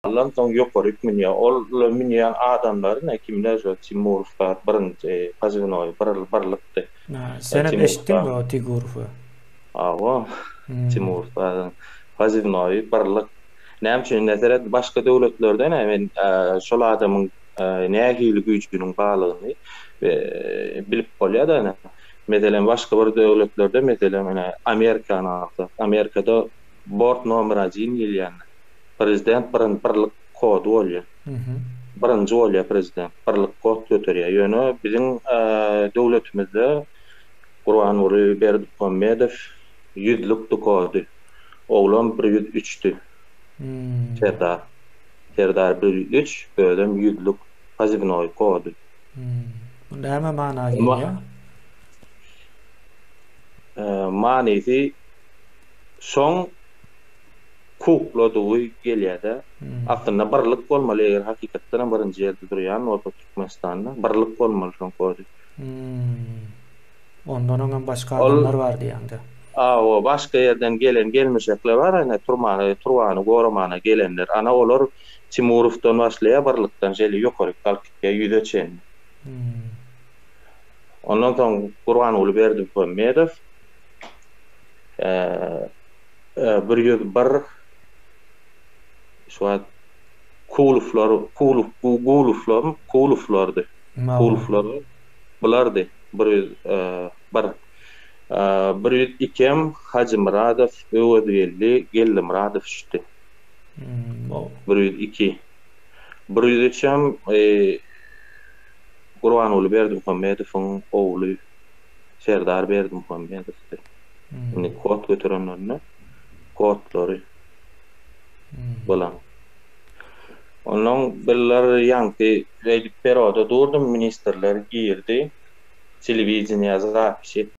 Aldan soň ýokaryk münýär. Ol münýän adamlary ne kimler şo Timurowlar birinji pozywnoý bir birlikdi. Senem eşitdiňmi o Tigurowy? Hawa. Timurowlaryň pozywnoýy birlik. Näme üçin ine seret başga döwletlerde ne men şol adamyň nähili güýjüniň barlygyny bilip bolýar-da ine. Meselem başga bir döwletlerde meselem ine Amerikany alsak Amerikada bort nomer odin diýilýändir. Prezident birin birlik kody bolýar. Birinji bolýar prezident. Birlik kod göterýär. Ýöne biziň döwletimizde Gurbanguly Berdimuhamedow ýüzlükdi kody. Oglam bir 103-di. Serdar. Serdar bir 103, özem ýüzlük pozywnoý kody. Bu näme mana gelýär? Manysy şoň kukladygy gelýärde. Aslynda birlik bolmaly eger hakykatdanam birinji ýerde durýan bolsa Türkmenistanda birlik bolmaly şoň kody. Ondan öňem başga adamlar bar diýýäňdä. Hawa başga ýerden gelen gelmişekler bar ine turmana turbany goramana gelenler ana olar Timurowdan başlaýar birlikden şeýle ýokaryk galyp gitýär ýüze çenli. Ondan soň Gurbanguly Berdimuhamedow 101 şu wagt Kulowlar Kulow Gulowlar Kulowlardy. Kulowlar bulardy. 101 102 hem Hajymyradow Öwezgeldi Geldimyradow düşdi. 102 103 hem Gurbanguly Berdimuhamedowyň ogly Serdar Berdimuhamedowdy. Indi kod göterenlerinde kodlary bolan. Ondan birler ýaňky beýdip peroda durdum, ministrler girdi. Telewideniýä zapis etdi.